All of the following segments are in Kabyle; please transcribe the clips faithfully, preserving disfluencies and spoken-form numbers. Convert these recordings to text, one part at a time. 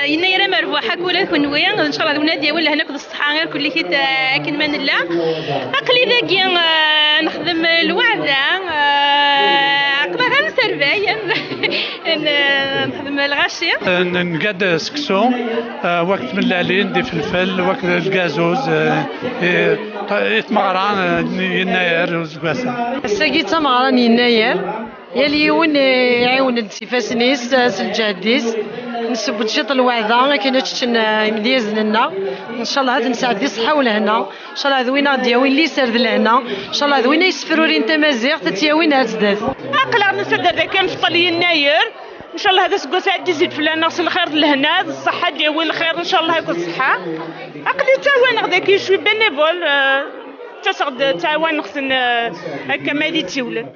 Yennayer amerbuḥ akk ula d kenwi, ncallah d win ad d-yawin lehna akked ṣṣeḥḥa irkelli-t-id, eh, akken ma nella. Aql-i dagi, eh, nexdem lweɛda, eh, aql-aɣ ad nserbay, n-, nexdem lɣaci. N-, nga-d seksu, eh, wak tmellalin, d ifelfel, wak d lgazuz, eh, i, i tmeɣra, eh, n yennayer useggas-a. Ass-agi d tameɣra n yennayer. Yal yiwen, eh, iɛiwen-d s ifassen-is, eh, s lǧehd-is. Nsewwed ciṭ n lweɛda akken ad ččen, eh, imedyazen-nneɣ. Ncallah ad nesɛeddi ṣṣeḥḥa u lehna. Ncallah d win ad d-yawin liser d lehna. Ncallah d win ay yessefrurin tamaziɣt ad tt-yawin ar zdat. Aql-aɣ nettader dagi ad nefṭel yennayer. Ncallah d aseggas ad d-izid fell-aneɣ s lxir d lehna d ṣṣeḥḥa, ad d-yawi lxir ncallah akked ṣṣeḥḥa. Aql-i ttawaneɣ dagi, je suis bénévole, eh, ttaseɣ-d ttawaneɣ-ten, eh, akka ma d-ittiwlen.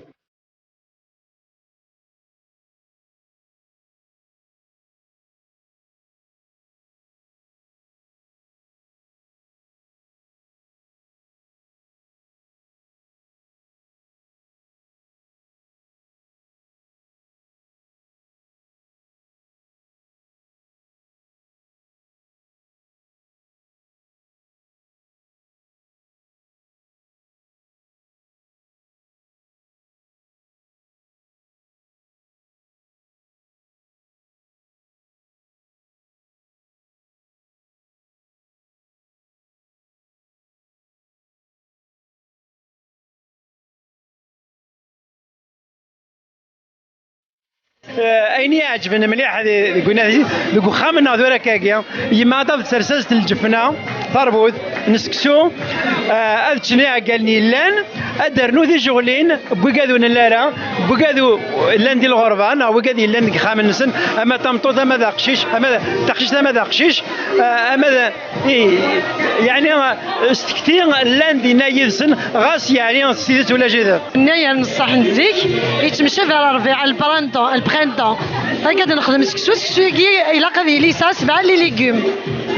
Eh, ayen i iɛeǧben mliḥ di, deg winadi, deg uxxam-nneɣ tura akkagi, yemma ad d-ters-as-d lǧefna, tarbut, n seksu, eh, ad ččen iɛeggalen yellan, ad d-rnu tijeɣlin n wigad ur nelli ara, n wigad u-, llan di lɣerba, neɣ wigad yellan deg ixxamen-nsen, ama d tameṭṭut, ama d aqcic, ama d taqcict, ama d aqcic, eh, ama d, i, yeɛni, s tekti llan dinna yid-sen, ɣas yeɛni s tidet ulac-iten. Yennayer n ṣṣeḥ n zik, yettemcabi ɣer Rbiɛ, le printemps, le printemps. Akka d-nexdem seksu, seksu-agi ilaq ad yili yesɛa sebɛa les légumes.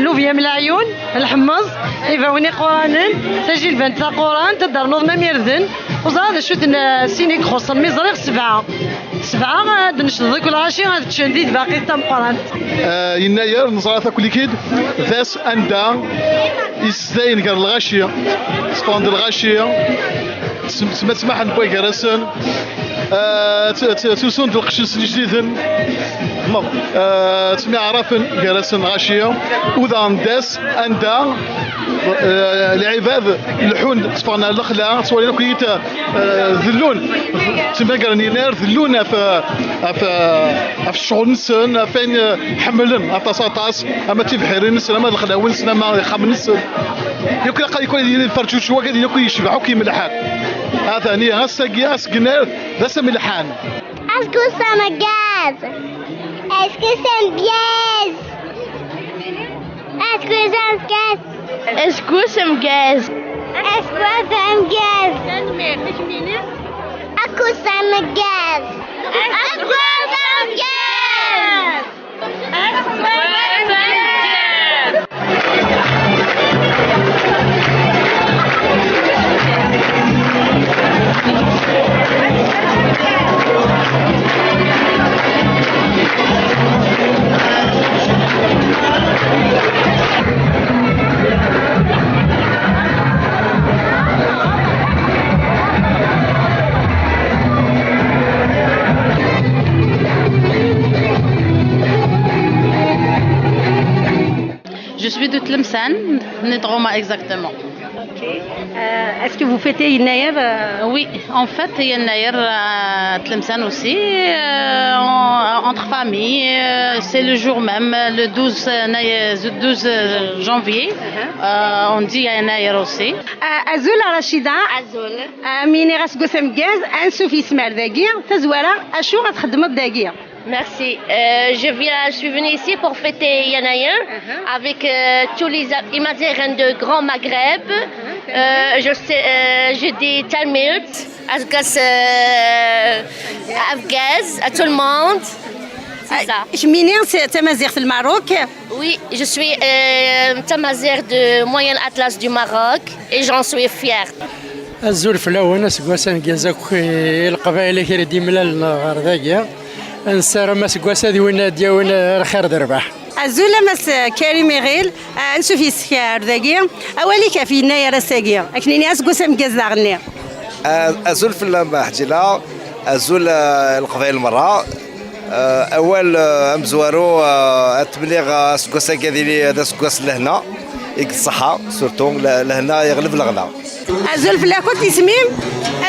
Lubya m leɛyun, lḥemmeẓ, ibawen iquranen, tajilbant taqurant, ad d-ternuḍ mam irden. Ur ẓriɣ d acu-ten, eh, sin i ixuṣṣen, mi ẓriɣ sebɛa. Sebɛa, ad d-necdeḍ akk lɣaci, ad ččen di tbaqit tameqqrant. Eh, yennayer, neẓra-t akk likid, d ass anda i sdayen gar lɣaci, ṣfan-d lɣaci, ttem-, ttemsmaḥen wway gar-asen, eh, tt-, tt-, ttusun-d lqecc-nsen ijdiden, meɣ-, eh, ttemyaɛrafen gar-asen lɣaci, u daɣen d ass anda, eh, lɛibad leḥḥun, tteffɣen ar lexla, ttwalin akk-it, eh, dellun, ttemgagaren yennayer, dellun ɣef, ɣef, ɣef ccɣel-nsen, ɣef wayen, eh, ḥemmlen aṭas, aṭas, ama d tibḥirin-nsen, ama d lexlawi-nsen, ama d ixxamen-nsen. Yakk ilaq ad ikun lferǧuǧ wagi, ad yakk yecbeḥ akk imelḥan. Atan ihi ass-agi, ass n yennayer, d ass amelḥan. Est-ce que ça me gaz? Est-ce que ça me gaz? Est-ce que ça me gaz? Est-ce que ça me gaz? Est-ce que ça me gaz? Est-ce que ça me gaz? Est-ce que ça me gaz? Je suis de Tlemcen, né de Roma exactement. Ok. Euh, est-ce que vous fêtez Yennayer, euh ? Oui, on fête Yennayer à Tlemcen aussi, euh, en- entre familles. Euh, c'est le jour même, le douze, euh, na- le douze janvier. Euh, on dit Yennayer aussi. Euh, azul a Racida. Azul. Euh, mi nniɣ aseggas ameggaz, ansuf yesmar dagi, tazwara, acu ad txedmeḍ dagi? Merci. Euh, je viens, je suis venue ici pour fêter Yennayer avec, euh, tous les a- Imaziɣen de Grand Maghreb. Euh, je sais, euh, je dis Talmud, Asgas, euh, Afgaz, à tout le monde. C'est ça. Kemmini, c'est tamaziɣt n Lmerruk. Oui, je suis, euh, tamaziɣt de Moyen Atlas du Maroc et j'en suis fière. Azul fell-awen, aseggas ameggaz akk i Leqbayel i kra d-imlalen ɣer dagi. Nessaram aseggas ad win ad d-yawin lxir d rrbeḥ. Azul a Mass Karim Iɣil, ansuf yes-k ar dagi. Awal-ik ɣef yennayer ass-agi, akken ini aseggas ameggaz daɣen-nni. Azul fell-am a Ḥǧila, azul a Leqbayel merra. Awal amezwaru, ad t-mliɣ aseggas-agi ad yili d aseggas n lehna, i d ṣṣeḥḥa, surtout lehna yeɣleb leɣna. Azul fell-akent, isem-im?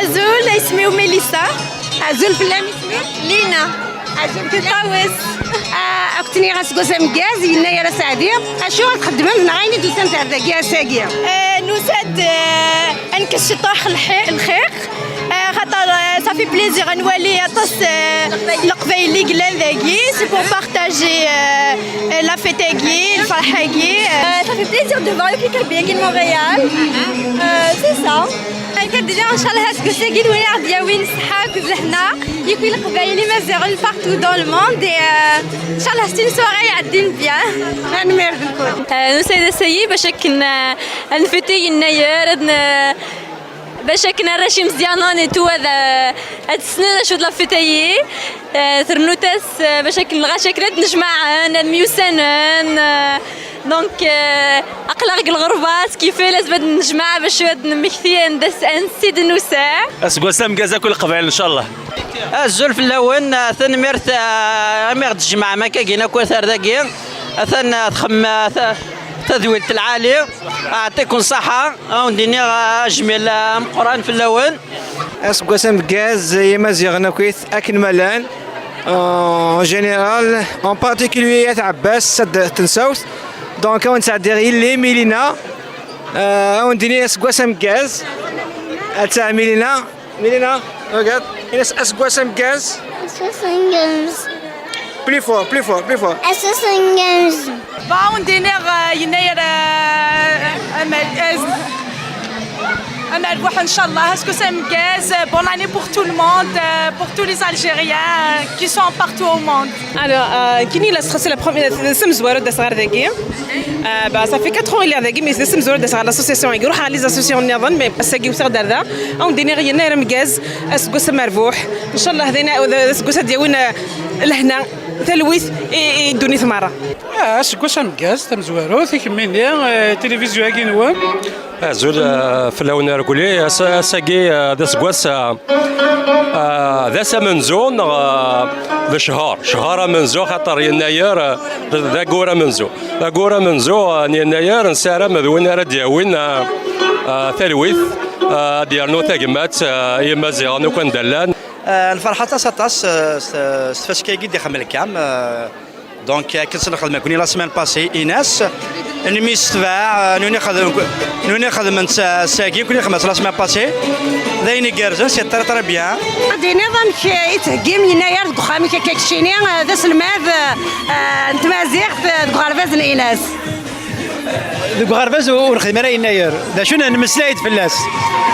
Azul, isem-iw Melissa. Azul fell-am, isem-im? Lina. Azul fell-am. Ṭawes. Ad kent-nniɣ aseggas ameggaz, yennayer aseɛdi. Acu ad txeddmemt neɣ ayen i d-tusamt ar dagi ass-agi? Nusa-d ad nkes ciṭuḥ lxiq, xaṭer ça fait plaisir ad nwali aṭas n Leqbayel i yellan dagi, c'est pour partager la fête-agi, lferḥ-agi. Ça fait plaisir de voir le public de Montréal. C'est ça. Nekk ad d-iniɣ ncallah aseggas-agi d win i ɣ-d-yawin ṣṣeḥḥa akked lehna yakk i Leqbayel Imaziɣen partout dans le monde et ncallah c'est une soirée iɛeddin bien. Tanemmirt-nkent. Nusa-d ass-agi bac akken ad nfiti yennayer, ad bac akken arrac imeẓyanen et tout ad ssnen acu d la fête-agi. Ternu-t-as bac akken lɣaci akken ad d-nnejmaɛen, ad myussanen. Donc aql-aɣ deg lɣerba, ce qui fait lazem ad d-nnejmaɛ bac ad d-nemmekti anda s-, ansi d-nusa. Aseggas ameggaz akk i Leqbayel ncallah. Azul fell-awen, tanemmirt imi ɣ-d-tjemɛem akkagi akk ar dagi. Atan txemmem tadwilt lɛali. Ɛṭiken ṣṣaḥa, ad wen-d-iniɣ ajmil ameqqran fell-awen. Aseggas ameggaz i Yimaziɣen akkit akken ma llan, en général, en particulier At Ɛebbas, At Tensawt. Donc ad wen-sɛeddiɣ yelli Milina, ad wen-d-ini aseggas ameggaz. Atta Milina, Milina, regarde, ini-as aseggas ameggaz. Plus fort, plus fort, plus fort. Bon, on dîner yennayer amerbuḥ ncallah, aseggas ameggaz, bonne année pour tout le monde, pour tous les Algériens qui sont partout au monde. Alors, kini la c'est la première, c'est amezwaru d-aseɣ ar dagi. Bah, ça fait quatre ans i lliɣ dagi, mais d amezwaru d-aseɣ ɣer l'association-agi. Ruḥeɣ ɣer les associations nniḍen, mais ass-agi wteɣ-d ar da. Ad wen-d-iniɣ yennayer ameggaz, aseggas amerbuḥ. Ncallah d aseggas ad d-yawin lehna, talwit i ddunit merra. Aseggas ameggaz, tamezwarut i kemmini, tilivizyu-agi-nwen. Azul fell-awen irguli, ass-agi d aseggas, d ass amenzu neɣ d ccher, ccher amenzu, xaṭer yennayer d aggur amenzu. D aggur amenzu n yennayer, nessaram d win ara d-yawin talwit, ad d-yernu tagmat i Yimaziɣen akk anda llan. Nferḥ aṭas aṭas s tfaska-agi d-ixemmel Kam. Donc akken s-nexdem akk-nni la semaine passée, Ines, nmi s tbeɛ, nuni xedmen, nuni xedmen s-, sagi akk-nni xedmen la semaine passée. D ayen igerrzen, c'est très très bien. Ad d-tiniḍ amek i theggim yennayer deg uxxam-ik akka keččini, d aselmad n tmaziɣt deg uɣerbaz n Ines? Deg uɣerbaz ur nexdim ara yennayer. D acu, nemmeslay-d fell-as.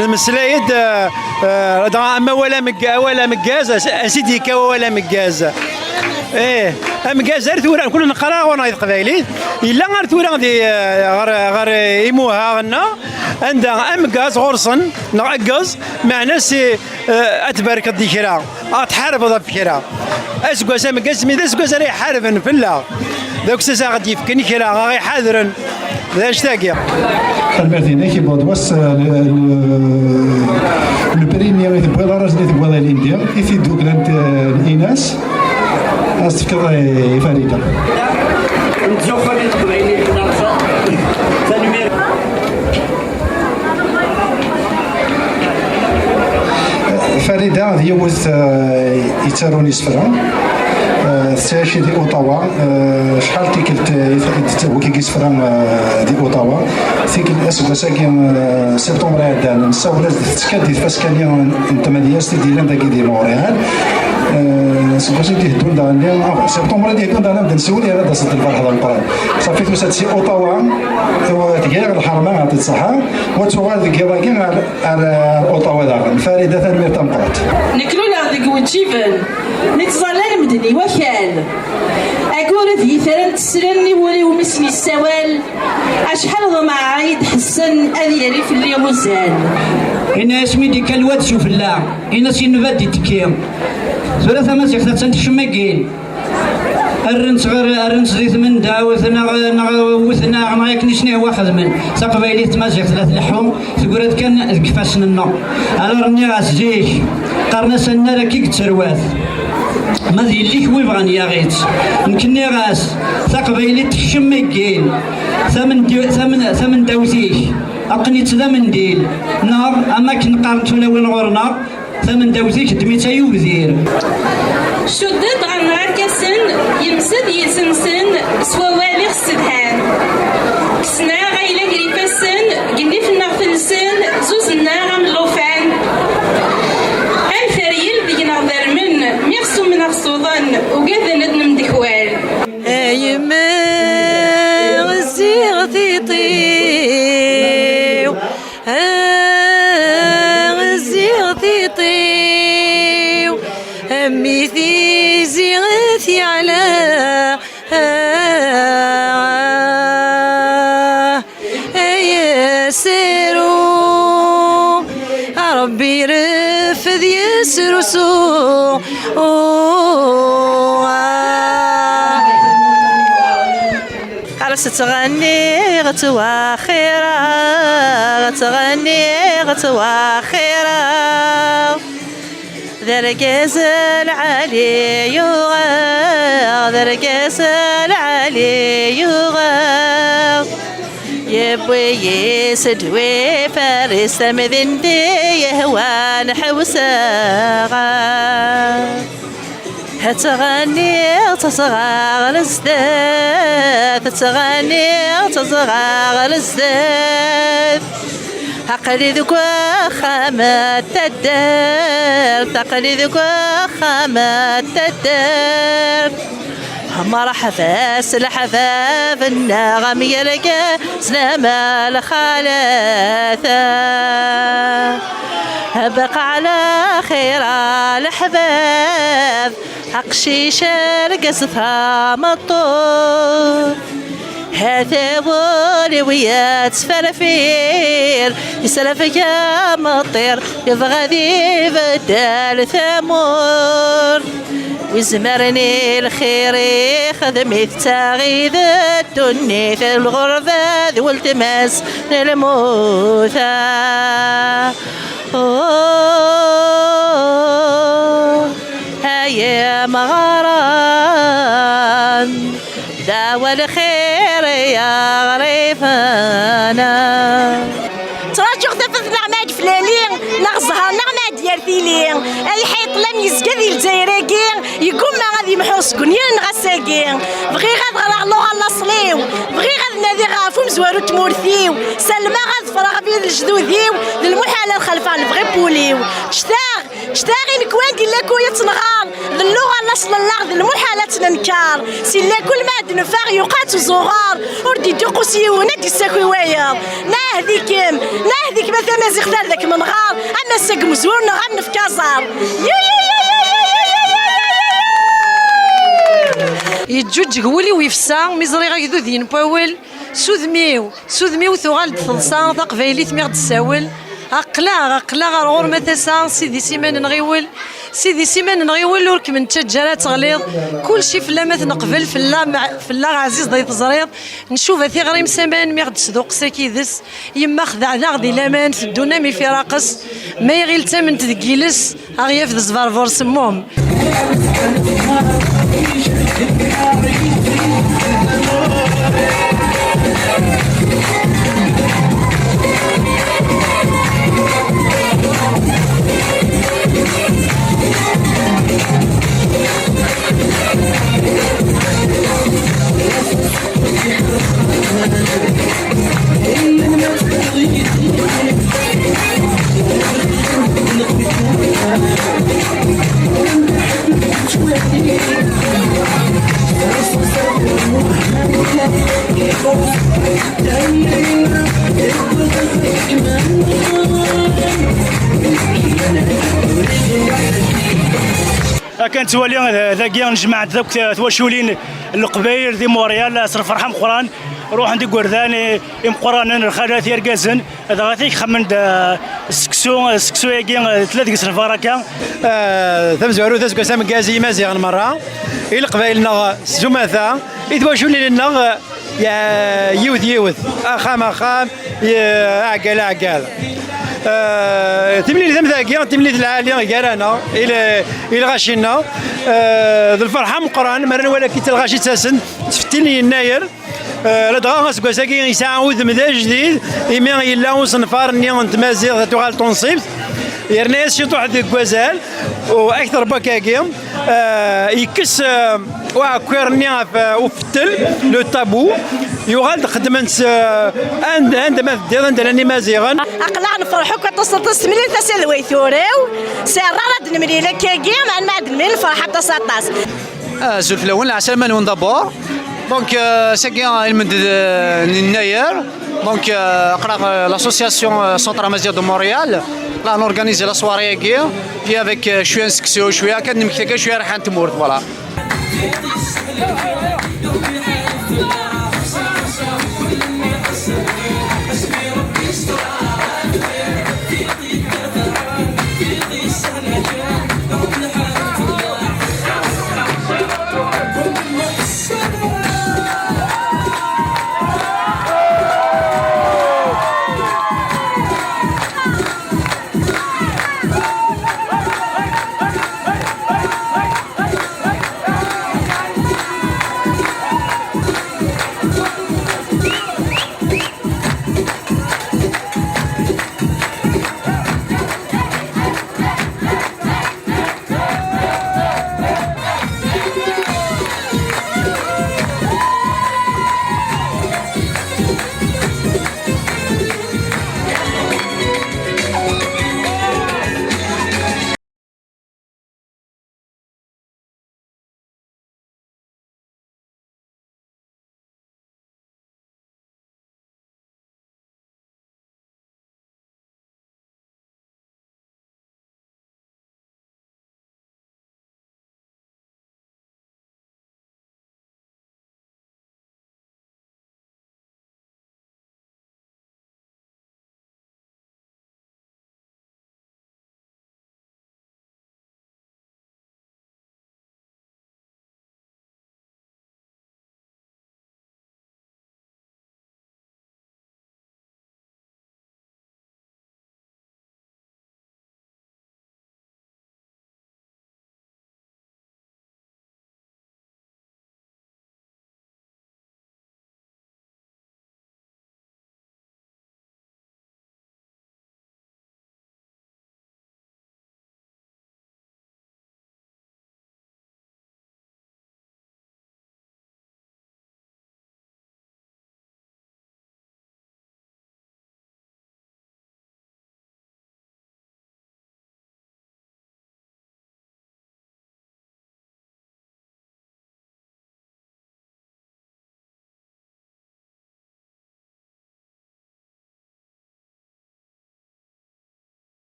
Nemmeslay-d, dɣa am awal ameg-, awal ameggaz, ansi d-yekka wawal ameggaz. Ih, ameggaz ar tura, kul neqqar ɣur-neɣ i teqbaylit, yella ar tura di, ɣer, ɣer imuhaɣ-nneɣ, anda ameggaz ɣur-sen, neɣ aggeẓ, meɛna si, ad tbarkeḍ di kra, ad tḥarbeḍ ɣef kra. Aseggas ameggaz mi d aseggas ara iḥarben fell-aɣ. D aksas a ɣ-d-yefken kra, a ɣ-iḥadren. D anect-agi. Tanemmirt-inek, yewweḍ wass, le, le, le prix-nni i tewwiḍ, arraz-nni tewwiḍ ilindi, i tiddukla n, n Inas, ad s-tefkeḍ i, i Farida. Nettzuxxu i teqbaylit n Leqṣer. Tanemmirt. Farida d yiwet, eh, yettarun isefra. Eh, tettɛici di Ottawa. Eh, acḥal tikkelt, eh, i t-, i d-tettawi kiki isefra, eh, di Ottawa. Tikkelt aseggas-agi, eh, septembre iɛeddan, nessawel-as-d, tettekka-d di tfaska-nni n, n tmedyazt i d-yellan dagi di Montréal. Eh, aseggas i d-iheddun daɣen, ah, septembre i d-iheddun daɣen, ad d-nsiwel, yerra-d aseṭṭel lferḥ d ameqqran. Safi tusa-d si Ottawa, eh, tga lḥerma, yeɛṭi-tt ṣṣeḥḥa, wa tuɣal deg yiḍ-agi ɣer Ar, ar Ottawa daɣen. Farida, tanemmirt tameqqrant. Nekk luleɣ deg Weǧǧiben, mi ttẓallan medden i wakal. Aggur d yitran teslen i wul-iw mi sen-yessawal, acḥal ḍemɛeɣ ad yi-d-ḥessen, ad yerr i fell-i uzal. Ini-as mi d-ikka lwad s ufella, ini-as yenba d-itekki. Tura tamaziɣt attan tekcem-agi. Rrent ɣer, rrent di tmendawt neɣ, neɣ wwten-aɣ, neɣ akken i sen-ihwa xedmen. Taqbaylit d tmaziɣt la tleḥḥu, tegra-d kan deg ifassen-nneɣ. Alors nniɣ-as zik, qqaren-as annar akka i yetterwat. Ma d yelli-k wi bɣan yaɣ-itt. Nekk nniɣ-as, taqbaylit tekcem mi ggin. Tamendi-, tamen-, tamendawt-ik, aqqen-itt d amendil. Neɣ, am akken qqarent tulawin ɣur-neɣ, tamendawt-ik ddem-itt ay ubdir. Cuddet ɣer-neɣ arkasen, yemsed yiles-nsen s wawal ixessedhan. Kksen-aɣ ayla gar ifassen, deg nnif-nneɣ felsen, zuzen-aɣ am llufan. Am teryel deg-neɣ dermen, mi ɣ-summen ɣ-suḍen, ugaden ad nemdekwal. A yemma, ziɣ tiṭ-iw, a ziɣ tiṭ-iw, a mmi tizi teɛla, ay asaru, a Ṛebbi refd yesrusu. Ar s-ttɣenniɣ ttwaxireɣ, ttɣenniɣ ttwaxireɣ. D argaz lɛali yuɣeɣ, d argaz lɛali yuɣeɣ. Yewwi-yi s ddwif ar-is tamdint i yehwan ḥewseɣ. Ttɣenniɣ ttaẓeɣ ɣer zdat, ttɣenniɣ ttaẓeɣ ɣer zdat. Aql-i deg uxxam n taddart, aql-i deg uxxam n taddart. Mṛeḥba s leḥbab-nneɣ am yergazen am lxalat. Abqa ɛla xir a leḥbab, aqcic argaz tameṭṭut. Hata wul-iw yettferfir, yesrafeg am ṭṭir, yebɣa ad ibeddel tamurt. Wi izemren i lxir ixdem-it, d taɣidet ddunit, lɣerba d weltma-s n lmut. Oh, ay imeɣran, d awal xir i aɣrib-nneɣ. Ttṛaǧuɣ tafat-nneɣ ma ad yeflali, neɣ zzher-nneɣ ma ad d-yerr tili. Ay ḥiṭ lam yezga di Lezzayer-agi, yeggumma ad yemḥu seg unyir-nneɣ ass-agi. Bɣiɣ ad ɣreɣ luɣa n laṣel-iw, bɣiɣ ad nadiɣ ɣef umezwaru n tmurt-iw, salmaɣ ad ffreɣ abrid n lejdud-iw, d lmuḥal ad xelfeɣ lebɣi n wul-iw. Ǧǧet-aɣ, ǧǧet-aɣ i nekk wanda i lakul ad tt-nɣer, d lluɣa n laṣel-nneɣ d lmuḥal ad tt-nenker. Si lakul ma ad d-neffeɣ yuqa-tt uzuɣer, ur d-iduqqus yiwen ad d-issaki wayeḍ. Nɛahd-ikem, nɛahd-ikem a tamaziɣt ar d ak-menɣer, am ass-agi umezwur neɣ ad nefk aẓar. Yu, yu, yu, yu, yu, yu, yu, yu, yu, yu. Yeǧǧuǧǧeg wul-iw yefsa mi ẓriɣ agdud-in n wawel. S udem-iw, s udem-iw tuɣal-d teḍsa taqbaylit mi ɣ-d-tessawel. Aql-aɣ, aql-aɣ ar ɣur-m a tasa, s idis iman n ɣiwel. S idis iman n ɣiwel ur kem-nettaǧǧa ara ad teɣliḍ. Kulci fell-am ad t-neqbel, fell-am, fell-aɣ ɛziz day teẓriḍ. Ncuba tiɣri-m s aman mi ɣ-d-tesduqqes ak yid-s. Yemma xdeɛ daɣ di laman, teddun am ifiraqes. Ma iɣil d tament deg yiles, aɣ-yaf d zberbur semmum. Akken nettwali, eh, dagi nejmaɛent akk twaculin n Leqbayel di Montréal s lferḥ ameqqran. Ruḥen-d igerdan i- imeqqranen, lxalat, irgazen, dɣa tik xemmen-d, eh, seksu, seksu-agi, eh, tella deg-s lbaraka. Eh, tamezwarut, aseggas ameggaz i Yimaziɣen merra, i Leqbayel-nneɣ s umata, i twaculin-nneɣ, eh, ya-, yiwet yiwet, axxam axxam, ya-, aɛeggal aɛeggal. Eh, timlilit am tagi, timlilit lɛali gar-aneɣ, i le-, i lɣaci-nneɣ, eh, d lferḥ ameqqran mi ara nwali akka lɣaci ttasen, ttfettilen yennayer. Eh, ladɣa aseggas-agi yesɛa udem d ajdid, imi yella usenfar-nni n tmaziɣt ad tuɣal tunṣibt, yerna-yas ciṭuḥ deg wazal, u akter n wakagi, eh, yekkes, eh, uɛekkiṛ-nni ɣef, eh, ufettel, le tabou, yuɣal-d xeddmen-t, eh, anda, anda ma teddiḍ, anda llan Imaziɣen. Aql-aɣ nefreḥ akk aṭas, aṭas, temlil tasa d way turew, si rrar ad nemlil akkagi, ma ad nemlil nefreḥ aṭas, aṭas. Azul fell-awen, lɛeslama-nwen d'abord. Donc, euh, sagi ilmend d Yennayer. Donc, euh, aql-aɣ, euh, l'association, euh, Centre Amazigh de Montréal. Là, on organise la soirée-agi. Puis avec, euh, cwiya n seksu, cwiya kan nemmekti kan cwiya rriḥa n tmurt, voilà.